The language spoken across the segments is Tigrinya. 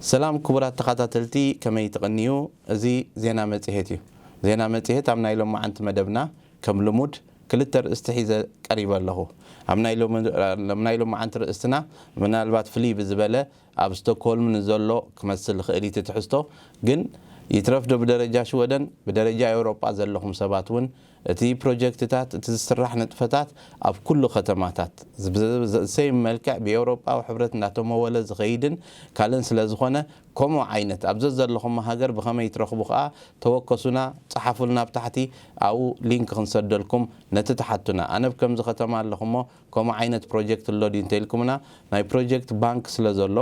ሰላም ክቡራት ተኸታተልቲ፣ ከመይ ትቕንዩ? እዚ ዜና መጽሔት እዩ። ዜና መጽሔት ኣብ ናይ ሎማዓንቲ መደብና ከም ልሙድ ክልተ ርእስቲ ሒዘ ቀሪበ ኣለኹ። ኣብ ናይ ሎሚ-፣ ኣብ ናይ ሎማዓንቲ ርእስትና ምናልባት ፍልይ ብዝበለ ኣብ ስቶክሆልም ንዘሎ ክመስል ይኽእል እዩ እቲ ትሕዝቶ፣ ግን ይትረፍ ዶ ብደረጃ ሽወደን፣ ብደረጃ ኤውሮጳ ዘለኹም ሰባት እውን እቲ ፕሮጀክትታት፣ እቲ ዝስራሕ ንጥፈታት ኣብ ኩሉ ከተማታት ብ-፣ ብ-፣ ብ-፣ ሴም መልክዕ ብኤውሮጳዊ ሕብረት እንዳተመወለ ዝኸይድን ካልእን ስለ ዝኾነ፣ ከምኡ ዓይነት ኣብ ዘዘለኹም ሃገር ብኸመይ ትረኽቡ ከኣ ተወከሱና፣ ጸሓፉልና ኣብ ታሕቲ፣ ኣብኡ ሊንክ ክንሰደልኩም ነቲ ትሓቱና። ኣነ ኣብ ከምዚ ከተማ ኣለኹ እሞ ከምኡ ዓይነት ፕሮጀክት ኣሎ ድዩ እንተኢልኩምና፣ ናይ ፕሮጀክት ባንክ ስለ ዘሎ፣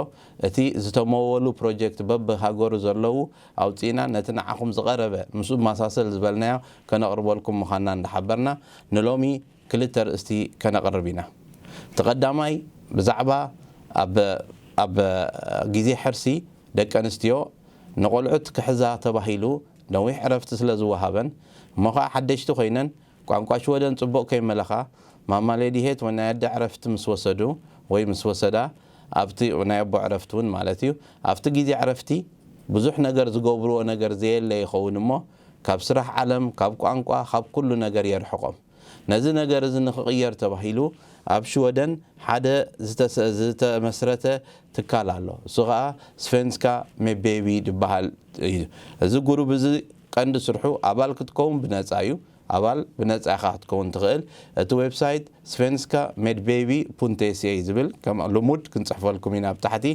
እቲ ዝተመወሉ ፕሮጀክት በብሃገሩ ዘለዉ ኣውጺእና ነቲ ንዓኹም ዝቐረበ ምስኡ መሳሰል ዝበልናዮ ከነቕርበልኩም ምዃንና እንዳሓበርና፣ ንሎሚ ክልተ ርእስቲ ከነቕርብ ኢና። እቲ ቀዳማይ ብዛዕባ ኣብ፣ ኣብ ግዜ ሕርሲ ደቂ ኣንስትዮ ንቖልዑት ክሕዛ ተባሂሉ ነዊሕ ዕረፍቲ ስለ ዝወሃበን፣ እሞ ኸዓ ሓደሽቲ ኮይነን ቋንቋ ሽወደን ጽቡቕ ከይመለኻ፣ ማማ ሌዲ ሄት ወይ ናይ ኣደ ዕረፍቲ ምስ ወሰዱ ወይ ምስ ወሰዳ፣ ኣብቲ ናይ ኣቦ ዕረፍቲ እውን ማለት እዩ፣ ኣብቲ ግዜ ዕረፍቲ ብዙሕ ነገር ዝገብርዎ ነገር ዘየለ ይኸውን እሞ፣ ካብ ስራሕ ዓለም፣ ካብ ቋንቋ፣ ካብ ኩሉ ነገር የርሕቖም። ነዚ ነገር እዚ ንክቕየር ተባሂሉ ኣብ ሽወደን ሓደ ዝተሰ-፣ ዝተመስረተ ትካል ኣሎ። እሱ ኸኣ ስቨንስካ ሜድቤቢ ዝበሃል እዩ። እዚ ጉሩብ እዚ ቀንዲ ስርሑ ኣባል ክትከውን ብነጻ እዩ። ኣባል ብነጻ ኢኻ ክትከውን ትኽእል። እቲ ዌብሳይት ስቨንስካ ሜድቤቢ ፑንት ኤስኤ ዝብል ከም ልሙድ ክንጽሕፈልኩም ኢና ኣብ ታሕቲ።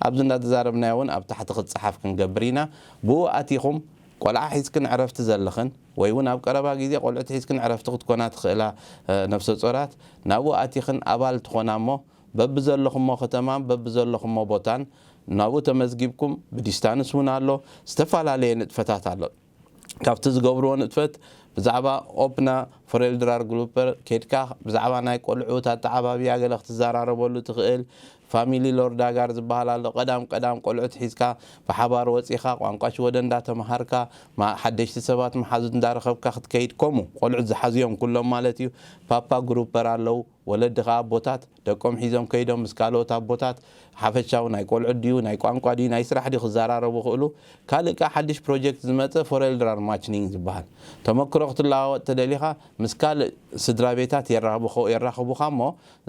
ኣብዚ እንዳተዛረብናዮ እውን ኣብ ታሕቲ ክትጸሓፍ ክንገብር ኢና። ብኡ ኣቲኹም ቆልዓ ሒዝክን ዕረፍቲ ዘለኽን ወይ እውን ኣብ ቀረባ ግዜ ቆልዑት ሒዝክን ዕረፍቲ ክትኮና ትኽእላ፣ እ፣ ነፍሰ ጾራት ናብኡ ኣቲኽን ኣባል ትኾና እሞ በብዘለኹሞ ከተማን በብዘለኹሞ ቦታን ናብኡ ተመዝጊብኩም ብዲስታንስ እውን ኣሎ፣ ዝተፈላለየ ንጥፈታት ኣሎ። ካብቲ ዝገብርዎ ንጥፈት ብዛዕባ ኦፕና ፎሬልድራር ግሩፐር ኬድካ ብዛዕባ ናይ ቆልዑት ኣተዓባብያ ገለ ክትዘራረበሉ ትኽእል። ፋሚሊ ሎርዳጋር ዝበሃል ኣሎ። ቀዳም ቀዳም ቆልዑት ሒዝካ ብሓባር ወጺኻ ቋንቋ ሽወደን እንዳተምሃርካ ማ-፣ ሓደሽቲ ሰባት መሓዙት እንዳረኸብካ ክትከይድ፣ ከምኡ ቆልዑት ዝሓዝዮም ኩሎም ማለት እዩ። ፓፓ ግሩፐር ኣለዉ። ወለዲ ኸኣ ኣቦታት ደቆም ሒዞም ከይዶም ምስ ካልኦት ኣቦታት ሓፈሻዊ ናይ ቆልዑት ድዩ ናይ ቋንቋ ድዩ ናይ ስራሕ ድዩ ክዘራረቡ ይኽእሉ። ካልእ ከኣ ሓድሽ ፕሮጀክት ዝመጸ ፎሬልድራር ማችኒንግ ዝበሃል ተመክሮ ክትለዋወጥ ተደሊኻ ምስ ካልእ ስድራ ቤታት የራኽብኹ-፣ የራኽቡኻ እሞ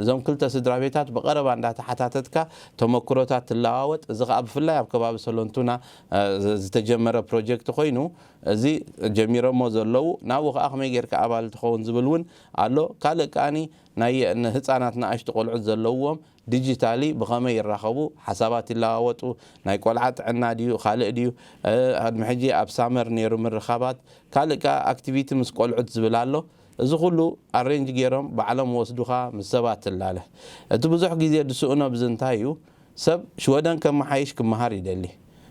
እዞም ክልተ ስድራ ቤታት ብቐረባ እንዳተሓታተትካ ተመክሮታት ትለዋወጥ። እዚ ኸኣ ብፍላይ ኣብ ከባቢ ሰሎንቱና፣ እ፣ ዝ-፣ ዝተጀመረ ፕሮጀክት ኮይኑ፣ እዚ ጀሚሮሞ ዘለዉ ናብኡ ኸኣ ከመይ ጌርካ ኣባል ትኸውን ዝብል እውን ኣሎ። ካልእ ከኣኒ ናይ ንህፃናት ንኣሽቱ ቆልዑት ዘለውዎም ዲጂታሊ ብኸመይ ይራኸቡ፣ ሓሳባት ይለዋወጡ፣ ናይ ቆልዓ ጥዕና ድዩ ካልእ ድዩ፣ እ፣ ቅድሚ ሕጂ ኣብ ሳመር ነይሩ ምርኻባት፣ ካልእ ከኣ ኣክቲቪቲ ምስ ቆልዑት ዝብል ኣሎ። እዚ ኩሉ ኣሬንጅ ገይሮም ባዕሎም ወስዱኻ ምስ ሰባት ትላለ። እቲ ብዙሕ ግዜ ድስእኖ ብዚ እንታይ እዩ? ሰብ ሽወደን ከመሓይሽ ክመሃር ይደሊ።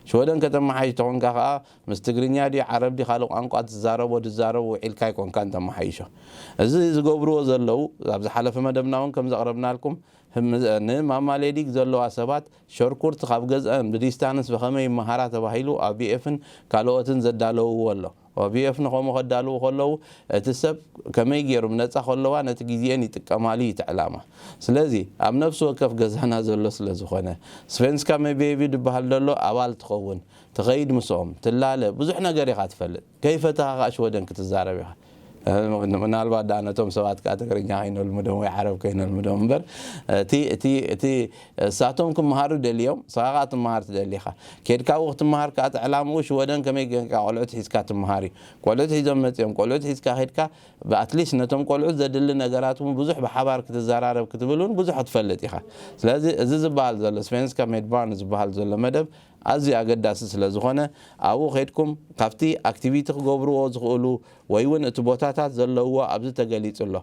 ሽወደን ከተመሓይሽ ተኾንካ ከኣ ምስ ትግርኛ ድዩ ዓረብ ድዩ ካልእ ቋንቋ ትዛረቦ ድዛረብ ውዒልካ ኣይኮንካን ተመሓይሾ። እዚ ዝገብርዎ ዘለዉ፣ ኣብ ዝሓለፈ መደብና እውን ከም ዘቕረብናልኩም፣ ህም-፣ ንማማ ሌዲግ ዘለዋ ሰባት ሸርኩርት ካብ ገዝአን ብዲስታንስ ብኸመይ ይመሃራ ተባሂሉ ኦቢኤፍን ካልኦትን ዘዳለውዎ ኣሎ። ኦቢኤፍ ንኸምኡ ከዳልዉ ከለዉ፣ እቲ ሰብ ከመይ ገይሩ ብነጻ ከለዋ ነቲ ግዜአን ይጥቀማሉ እዩ እቲ ዕላማ። ስለዚ ኣብ ነፍሲ ወከፍ ገዛና ዘሎ ስለ ዝኾነ፣ ስቨንስካ ሜቤቢ ዝበሃል ዘሎ ኣባል ትኸውን፣ ትኸይድ ምስኦም፣ ትላለ፣ ብዙሕ ነገር ኢኻ ትፈልጥ። ከይፈተኻ ከኣ ሽወደን ክትዛረብ ኢኻ። እ፣ ምናልባት ደኣ ነቶም ሰባት ከኣ ትግርኛ ከይነልምዶም ወይ ዓረብ ከይነልምዶም እምበር፣ እቲ፣ እቲ፣ እቲ እሳቶም ክመሃሩ ደልዮም፣ ንስኻ ከኣ ትመሃር ትደሊ ኢኻ። ኬድካ ኣብኡ ክትመሃር ከኣ እቲ ዕላምኡ ሽወደን ከመይ ጌርካ ቆልዑት ሒዝካ ትመሃር እዩ። ቆልዑት ሒዞም መጺኦም፣ ቆልዑት ሒዝካ ኬድካ፣ ብኣትሊስት ነቶም ቆልዑት ዘድሊ ነገራት እውን ብዙሕ ብሓባር ክትዘራረብ ክትብል እውን ብዙሕ ክትፈልጥ ኢኻ። ስለዚ እዚ ዝበሃል ዘሎ፣ ስቨንስካ ሜድባርን ዝበሃል ዘሎ መደብ ኣዝዩ ኣገዳሲ ስለ ዝኾነ፣ ኣብኡ ኬድኩም ካብቲ ኣክቲቪቲ ክገብርዎ ዝኽእሉ ወይ እውን እቲ ቦታታት ዘለውዎ ኣብዚ ተገሊጹ ኣሎ።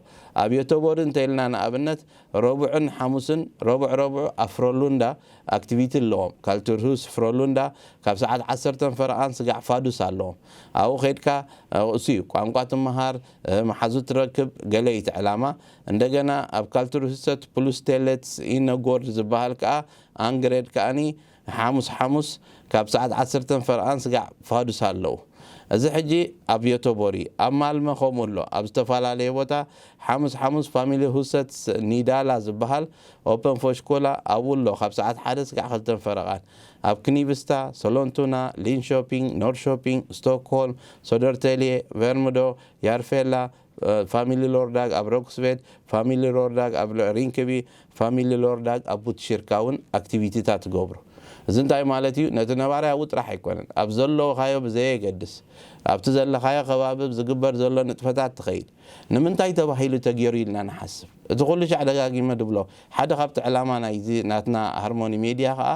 ኣብ ዮቶቦሪ እንተኢልና ንኣብነት፣ ረቡዕን ሓሙስን፣ ረቡዕ ረቡዕ ኣብ ፍሮሉንዳ ኣክቲቪቲ ኣለዎም። ካልቱርሁስ ፍሮሉንዳ ካብ ሰዓት ዓሰርተ ፈረቓን ስጋዕ ፋዱስ ኣለዎም። ኣብኡ ኬድካ፣ እ፣ እሱ እዩ ቋንቋ ትመሃር፣ እ፣ መሓዙት ትረክብ፣ ገለ እዩ እቲ ዕላማ። እንደገና ኣብ ካልቱርሁሰት ፕሉስቴሌትስ ኢነጎርድ ዝበሃል ከኣ ኣንግሬድ ከኣኒ ሓሙስ ሓሙስ ካብ ሰዓት ዓሰርተ ፈረቓን ስጋዕ ፋዱስ ኣለዉ። እዚ ሕጂ ኣብ ዮቶቦሪ፣ ኣብ ማልመ ከምኡ ኣሎ። ኣብ ዝተፈላለየ ቦታ ሓሙስ ሓሙስ ፋሚሊ ሁሰት ኒዳላ ዝበሃል ኦፐን ፎሽኮላ ኣብኡ ኣሎ፣ ካብ ሰዓት ሓደ ስጋዕ ክልተን ፈረቓን። ኣብ ክኒብስታ፣ ሶሎንቱና፣ ሊንሾፒንግ፣ ኖርሾፒንግ፣ ስቶክሆልም፣ ሶደርቴልየ፣ ቨርምዶ፣ ያርፌላ፣ ፋሚሊ ሎርዳግ ኣብ ሮክስቤድ፣ ፋሚሊ ሎርዳግ ኣብ ሪንክቢ፣ ፋሚሊ ሎርዳግ ኣብ ቡትሽርካ እውን ኣክቲቪቲታት ትገብሩ። እዚ እንታይ ማለት እዩ? ነቲ ነባራይ ኣብኡ ጥራሕ ኣይኮነን፣ ኣብ ዘለውካዮ ብዘየገድስ ኣብቲ ዘለኻዮ ከባቢ ዝግበር ዘሎ ንጥፈታት ትኸይድ። ንምንታይ ተባሂሉ ተገይሩ ኢልና ንሓስብ። እቲ ኩሉ ሻዕ ደጋጊመ ድብሎ፣ ሓደ ካብቲ ዕላማ ናይዚ ናትና ሃርሞኒ ሜድያ ኸኣ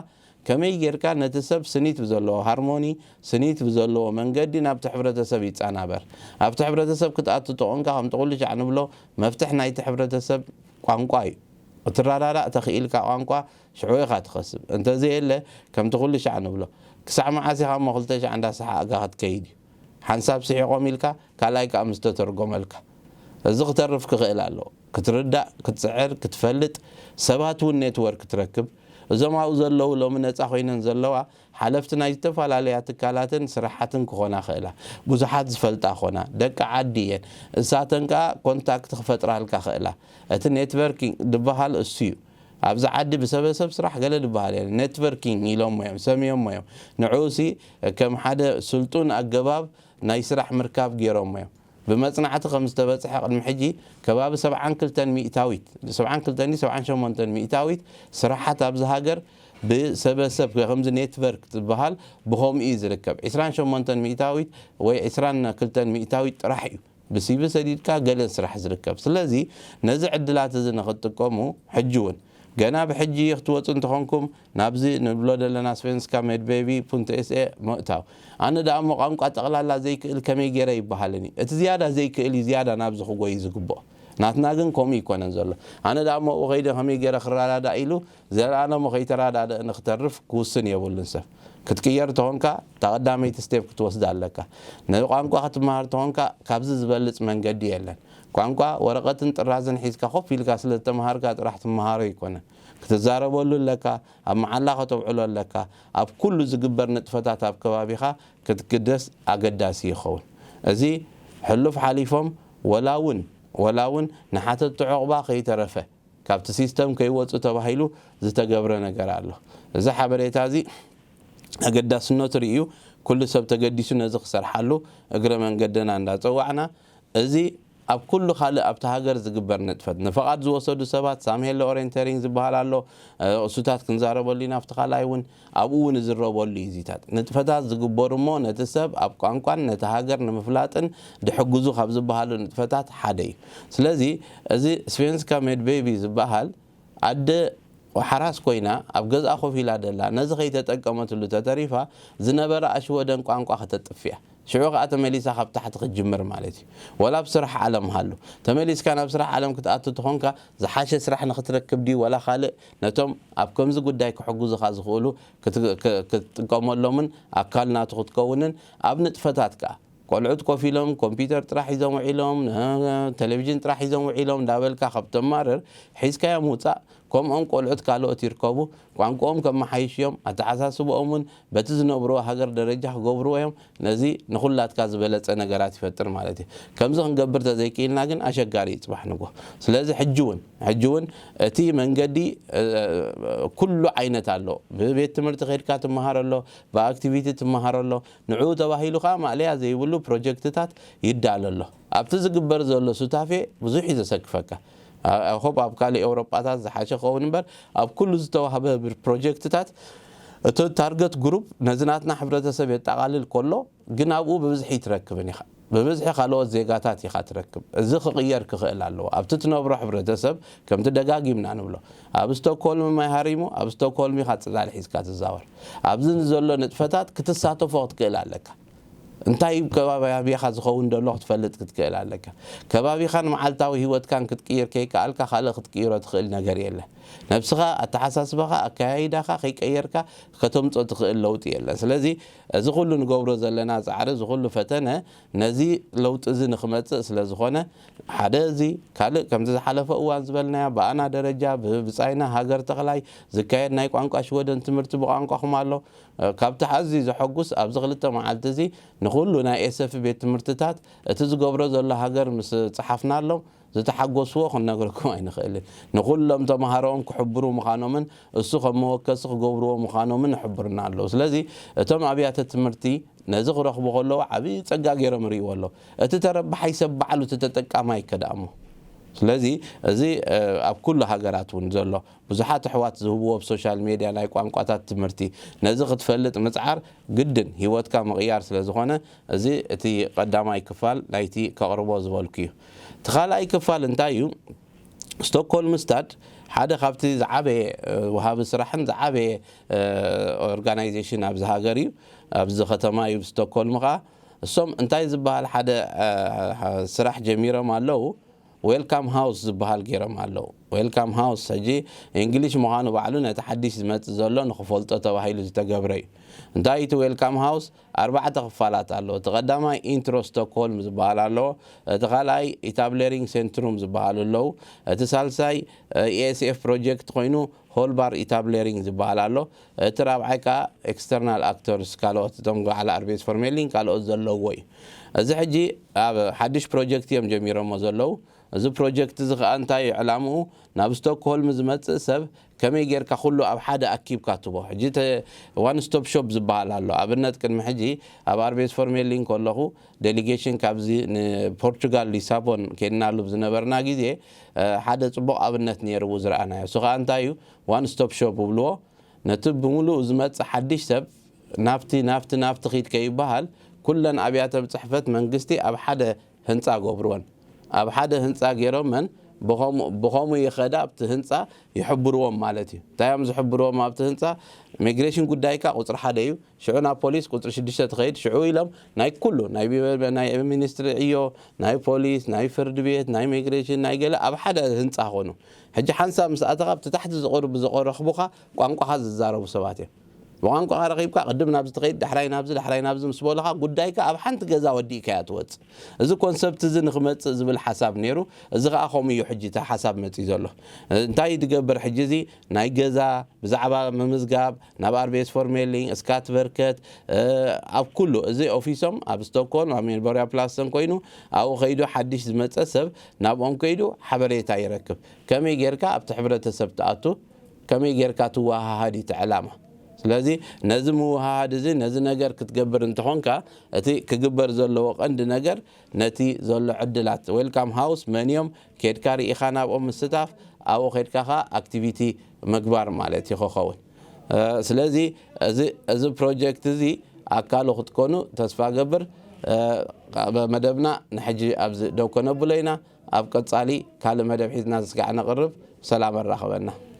ከመይ ጌርካ ነቲ ሰብ ስኒት ብዘለዎ ሃርሞኒ፣ ስኒት ብዘለዎ መንገዲ ናብቲ ሕብረተሰብ ይጸናበር። ኣብቲ ሕብረተሰብ ክትኣቱ ተኾንካ፣ ከምቲ ኩሉ ሻዕ ንብሎ፣ መፍትሕ ናይቲ ሕብረተሰብ ቋንቋ እዩ። ክትረዳዳእ ተኽኢልካ ቋንቋ ሽዑ ኢኻ ትኸስብ። እንተዘየለ፣ ከምቲ ኩሉ ሻዕ ንብሎ፣ ክሳዕ መዓስ ኢኻ እሞ ክልተ ሻዕ እንዳሰሓቕካ ክትከይድ እዩ? ሓንሳብ ስሒቖም ኢልካ፣ ካልኣይ ከኣ ምስ ተተርጎመልካ። እዚ ክተርፍ ክኽእል ኣለዎ። ክትርዳእ፣ ክትጽዕር፣ ክትፈልጥ፣ ሰባት እውን ኔትወርክ ትረክብ። እዞም ኣብኡ ዘለዉ ሎሚ ነጻ ኮይነን ዘለዋ ሓለፍቲ ናይ ዝተፈላለያ ትካላትን ስራሓትን ክኾና ክእላ። ብዙሓት ዝፈልጣ ኾና፣ ደቂ ዓዲ እየን። እሳተን ከኣ ኮንታክት ክፈጥራልካ ክእላ። እቲ ኔትወርኪንግ ዝበሃል እሱ እዩ። ኣብዚ ዓዲ ብሰበሰብ ስራሕ ገለ ዝበሃል የለን። ኔትወርኪንግ ኢሎሞ እዮም፣ ሰምዮሞ እዮም። ንዕኡሲ ከም ሓደ ስልጡን ኣገባብ ናይ ስራሕ ምርካብ ገይሮሞ እዮም። ብመጽናዕቲ ከም ዝተበጽሐ ቅድሚ ሕጂ ከባቢ ሰብዓን ክልተን ሚእታዊት፣ ሰብዓን ክልተን ድዩ ሰብዓን ሸሞንተን ሚእታዊት ስራሓት ኣብዚ ሃገር ብሰበሰብ ከምዚ ኔትወርክ ዝበሃል ብኸምኡ እዩ ዝርከብ። ዕስራን ሸሞንተን ሚእታዊት ወይ ዕስራን ክልተን ሚእታዊት ጥራሕ እዩ ብሲቪ ሰዲድካ ገለ ስራሕ ዝርከብ። ስለዚ ነዚ ዕድላት እዚ ንኽትጥቀሙ ሕጂ እውን ገና ብሕጂ ክትወጹ እንተኾንኩም ናብዚ ንብሎ ዘለና ስቬንስካ ሜድቤቢ ፑንት ኤስኤ ምእታው። ኣነ ደኣ እሞ ቋንቋ ጠቕላላ ዘይክእል ከመይ ገይረ ይበሃለኒ። እቲ ዝያዳ ዘይክእል እዩ ዝያዳ ናብዚ ክጎይ ዝግብኦ። ናትና ግን ከምኡ ይኮነን ዘሎ። ኣነ ደኣ እሞ ኣብኡ ከይደ ከመይ ገይረ ክረዳዳእ ኢሉ ዘለኣለሙ ከይተረዳደእ ንክተርፍ ክውስን የብሉን ሰብ። ክትቅየር ተኾንካ፣ እታ ቀዳመይቲ ስቴፕ ክትወስድ ኣለካ። ንቋንቋ ክትመሃር ተኾንካ፣ ካብዚ ዝበልጽ መንገዲ የለን። ቋንቋ ወረቐትን ጥራዝን ሒዝካ ኮፍ ኢልካ ስለ ዝተመሃርካ ጥራሕ ትመሃሮ ኣይኮነን። ክትዛረበሉ ኣለካ፣ ኣብ መዓላ ከተውዕሎ ኣለካ። ኣብ ኩሉ ዝግበር ንጥፈታት ኣብ ከባቢኻ ክትግደስ ኣገዳሲ ይኸውን። እዚ ሕሉፍ ሓሊፎም ወላ እውን፣ ወላ እውን ንሓተትቲ ዑቕባ ከይተረፈ ካብቲ ሲስተም ከይወጹ ተባሂሉ ዝተገብረ ነገር ኣሎ። እዚ ሓበሬታ እዚ ኣገዳስነቱ ርእዩ ኩሉ ሰብ ተገዲሱ ነዚ ክሰርሓሉ እግረ መንገድና እንዳጸዋዕና፣ እዚ ኣብ ኩሉ ካልእ ኣብቲ ሃገር ዝግበር ንጥፈት፣ ንፈቓድ ዝወሰዱ ሰባት ሳምሄሎ ኦሪየንተሪንግ ዝበሃል ኣሎ። እ፣ እሱታት ክንዛረበሉ ኢና ኣብቲ ካልኣይ እውን፣ ኣብኡ እውን ዝረበሉ እዩ እዚታት። ንጥፈታት ዝግበሩ እሞ ነቲ ሰብ ኣብ ቋንቋን ነቲ ሃገር ንምፍላጥን ድሕግዙ ካብ ዝበሃሉ ንጥፈታት ሓደ እዩ። ስለዚ እዚ ስቬንስካ ሜድቤቢ ዝበሃል ኣደ ሓራስ ኮይና ኣብ ገዝኣ ኮፍ ኢላ ደላ፣ ነዚ ከይተጠቀመትሉ ተተሪፋ፣ ዝነበረ ኣሽወደን ቋንቋ ከተጥፍያ። ሽዑ ከኣ ተመሊሳ ካብ ታሕቲ ክትጅምር ማለት እዩ። ወላ ኣብ ስራሕ ዓለም ሃሉ። ተመሊስካ ናብ ስራሕ ዓለም ክትኣቱ ተኾንካ፣ ዝሓሸ ስራሕ ንኽትረክብ ድዩ ወላ ካልእ፣ ነቶም ኣብ ከምዚ ጉዳይ ክሕግዙኻ ዝኽእሉ ክት-፣ ክ-፣ ክትጥቀመሎምን ኣካል ናቱ ክትከውንን፣ ኣብ ንጥፈታት ከኣ ቆልዑት ኮፍ ኢሎም ኮምፒውተር ጥራሕ ሒዞም ውዒሎም፣ ነ-፣ ቴሌቪዥን ጥራሕ ሒዞም ውዒሎም እንዳበልካ ካብ ተማርር፣ ሒዝካዮም ውጻእ። ከምኦም ቆልዑት ካልኦት ይርከቡ፣ ቋንቋኦም ከመሓይሹ እዮም፣ ኣተሓሳስብኦም እውን በቲ ዝነብርዎ ሃገር ደረጃ ክገብርዎ እዮም። ነዚ ንኹላትካ ዝበለጸ ነገራት ይፈጥር ማለት እዩ። ከምዚ ክንገብር ተዘይክኢልና ግን ኣሸጋሪ እዩ ጽባሕ ንግሆ። ስለዚ ሕጂ እውን፣ ሕጂ እውን እቲ መንገዲ፣ እ፣ ኩሉ ዓይነት ኣሎ። ብቤት ትምህርቲ ከይድካ ትመሃር ኣሎ፣ ብኣክቲቪቲ ትመሃር ኣሎ። ንዕኡ ተባሂሉ ከኣ ማእለያ ዘይብሉ ፕሮጀክትታት ይዳሎ ኣሎ። ኣብቲ ዝግበር ዘሎ ሱታፌ ብዙሕ እዩ ዘሰክፈካ። ኣ-፣ I hope ኣብ ካልእ ኤውሮጳታት ዝሓሸ ክኸውን እምበር፣ ኣብ ኩሉ ዝተዋህበ ብር-፣ ፕሮጀክትታት እቲ ታርገት ግሩፕ ነዚ ናትና ሕብረተሰብ የጠቓልል ከሎ፣ ግን ኣብኡ ብብዝሒ ኣይትረክብን ኢኻ። ብብዝሒ ካልኦት ዜጋታት ኢኻ ትረክብ። እዚ ክቕየር ክኽእል ኣለዎ። ኣብቲ ትነብሮ ሕብረተሰብ፣ ከምቲ ደጋጊምና ንብሎ፣ ኣብ ስቶክሆልም ማይ ሃሪሙ፣ ኣብ ስቶክሆልም ኢኻ ጽላል ሒዝካ ትዛወር። ኣብዚ ንዘሎ ንጥፈታት ክትሳተፎ ክትክእል ኣለካ። እንታይ ከባቢኻ ዝኸውን ዘሎ ክትፈልጥ ክትክእል ኣለካ። ከባቢኻን መዓልታዊ ህይወትካን ክትቅይር ከይከኣልካ ካልእ ክትቅይሮ ትኽእል ነገር የለን። ነብስኻ፣ ኣተሓሳስባኻ፣ ኣከያይዳኻ ከይቀየርካ ከተምጾ ትኽእል ለውጢ የለን። ስለዚ እዚ ኩሉ ንገብሮ ዘለና ጻዕሪ፣ እዚ ኩሉ ፈተነ፣ ነዚ ለውጢ እዚ ንኽመጽእ ስለ ዝኾነ፣ ሓደ እዚ፣ ካልእ ከምዚ ዝሓለፈ እዋን ዝበልናዮ ብኣና ደረጃ፣ ብብጻይና ሃገር ተኽላይ ዝካየድ ናይ ቋንቋ ሽወደን ትምህርቲ ብቋንቋኹም ኣሎ። ካብቲ ኣዝዩ ዘሐጉስ ኣብዚ ክልተ መዓልቲ እዚ ንኹሉ ናይ ኤስኤፍ ቤት ትምህርትታት እቲ ዝገብሮ ዘሎ ሃገር ምስ ጸሓፍናሎም ዝተሓጎስዎ ክንነግረኩም ኣይንኽእልን። ንኹሎም ተምሃሮኦም ክሕብሩ ምዃኖምን እሱ ከም መወከሲ ክገብርዎ ምዃኖምን ይሕብሩና ኣለዉ። ስለዚ እቶም ኣብያተ ትምህርቲ ነዚ ክረኽቡ ከለዉ ዓብዪ ጸጋ ገይሮም ይርእይዎ ኣለዉ። እቲ ተረባሓይ ሰብ ባዕሉ እቲ ተጠቃማይ ከደኣሞ። ስለዚ እዚ ኣብ ኩሉ ሃገራት እውን ዘሎ ብዙሓት ኣሕዋት ዝህብዎ ኣብ ሶሻል ሜድያ ናይ ቋንቋታት ትምህርቲ ነዚ ክትፈልጥ ምጽዓር ግድን ህይወትካ ምቕያር ስለ ዝኾነ እዚ እቲ ቀዳማይ ክፋል ናይቲ ከቕርቦ ዝበልኩ እዩ። እቲ ካልኣይ ክፋል እንታይ እዩ? ስቶክሆልም ስታድ ሓደ ካብቲ ዝዓበየ ወሃቢ ስራሕን ዝዓበየ ኦርጋናይዜሽን ኣብዚ ሃገር እዩ። ኣብዚ ከተማ እዩ፣ ስቶክሆልም ከዓ እሶም እንታይ ዝበሃል ሓደ ስራሕ ጀሚሮም ኣለዉ። ዌልካም ሃውስ ዝበሃል ገይሮም ኣለዉ። ዌልካም ሃውስ ሕጂ እንግሊሽ ምዃኑ ባዕሉ ነቲ ሓድሽ ዝመጽእ ዘሎ ንኽፈልጦ ተባሂሉ ዝተገብረ እዩ። እንታይ እቲ ዌልካም ሃውስ? ኣርባዕተ ክፋላት ኣለዎ። እቲ ቀዳማይ ኢንትሮ ስቶክሆልም ዝበሃል ኣለዎ። እቲ ካልኣይ ኢታብሌሪንግ ሴንትሩም ዝበሃሉ ኣለዉ። እቲ ሳልሳይ ኢኤስኤፍ ፕሮጀክት ኮይኑ ሆልባር ኢታብሌሪንግ ዝበሃል ኣሎ። እቲ ራብዓይ ከዓ ኤክስተርናል ኣክተርስ፣ ካልኦት እቶም በዓል ኣርቤስ ፈርሜሊን ካልኦት ዘለውዎ እዩ። እዚ ሕጂ ኣብ ሓድሽ ፕሮጀክት እዮም ጀሚሮሞ ዘለዉ። እዚ ፕሮጀክት እዚ ከዓ እንታይ እዩ ዕላምኡ? ናብ ስቶክሆልም ዝመጽእ ሰብ ከመይ ጌርካ ኩሉ ኣብ ሓደ ኣኪብካ ትቦ። ሕጂ ዋን ስቶፕ ሾፕ ዝበሃል ኣሎ። ኣብነት ቅድሚ ሕጂ ኣብ ኣርቤስ ፈርሜሊን ከለኹ ዴሊጌሽን ካብዚ ንፖርቹጋል ሊሳቦን ከድናሉ ብዝነበርና ግዜ ሓደ ጽቡቕ ኣብነት ነይሩ ዝረኣናዮ። እሱ ከዓ እንታይ እዩ? ዋን ስቶፕ ሾፕ ይብልዎ። ነቲ ብምሉኡ ዝመጽእ ሓድሽ ሰብ ናብቲ ናብቲ ናብቲ ኺድ ከይበሃል ኩለን ኣብያተ ጽሕፈት መንግስቲ ኣብ ሓደ ህንጻ ገብርወን። ኣብ ሓደ ህንጻ ገይሮመን ብኸምኡ ይኸዳ ኣብቲ ህንጻ ይሕብርዎም ማለት እዩ። እንታይ እዮም ዝሕብርዎም ኣብቲ ህንጻ? ኢሚግሬሽን ጉዳይካ ቁጽሪ ሓደ እዩ። ሽዑ ናብ ፖሊስ ቁጽሪ ሽዱሽተ ትኸይድ። ሽዑ ኢሎም ናይ ኩሉ ናይ ሚኒስትሪ ዕዮ፣ ናይ ፖሊስ፣ ናይ ፍርድ ቤት፣ ናይ ኢሚግሬሽን፣ ናይ ገለ ኣብ ሓደ ህንጻ ኾኑ። ሕጂ ሓንሳብ ምስ ኣተኻ ኣብቲ ታሕቲ ዝቐርቡ ዝቐረኽቡኻ ቋንቋኻ ዝዛረቡ ሰባት እዮም። ብቋንቋኻ ረኺብካ ቅድም ናብዚ ትኸይድ፣ ዳሕራይ ናብዚ፣ ዳሕራይ ናብዚ ምስ በሉኻ ጉዳይካ ኣብ ሓንቲ ገዛ ወዲእካያ ትወጽእ። እዚ ኮንሰፕት እዚ ንኽመጽእ ዝብል ሓሳብ ነይሩ። እዚ ኸኣ ከምኡ እዩ ሕጂ እቲ ሓሳብ መጺኡ ዘሎ። እንታይ ትገብር ሕጂ እዚ ናይ ገዛ ብዛዕባ ምምዝጋብ ናብ ኣርቤስ ፎርሜሊንግ፣ እስካት ቨርከት፣ ኣብ ኩሉ እዚ ኦፊሶም ኣብ ስቶክሆልም ኣብ ሜድቦርያ ፕላሰን ኮይኑ ኣብኡ ከይዱ ሓድሽ ዝመጸ ሰብ ናብኦም ከይዱ ሓበሬታ ይረክብ። ከመይ ጌርካ ኣብቲ ሕብረተሰብ ትኣቱ፣ ከመይ ጌርካ ትወሃሃድ እዩ እቲ ዕላማ። ስለዚ ነዚ ምውሃሃድ እዚ ነዚ ነገር ክትገብር እንተኾንካ እቲ ክግበር ዘለዎ ቀንዲ ነገር ነቲ ዘሎ ዕድላት ዌልካም ሃውስ መን እዮም ኬድካ ርኢኻ ናብኦም ምስታፍ ኣብኡ ኬድካ ኸዓ ኣክቲቪቲ ምግባር ማለት እዩ ክኸውን። ስለዚ እዚ ፕሮጀክት እዚ ኣካሉ ክትኮኑ ተስፋ ገብር። መደብና ንሕጂ ኣብዚ ደው ከነብሎ ኢና። ኣብ ቀጻሊ ካልእ መደብ ሒዝና ስጋዕ ነቕርብ። ሰላም ኣራኽበና።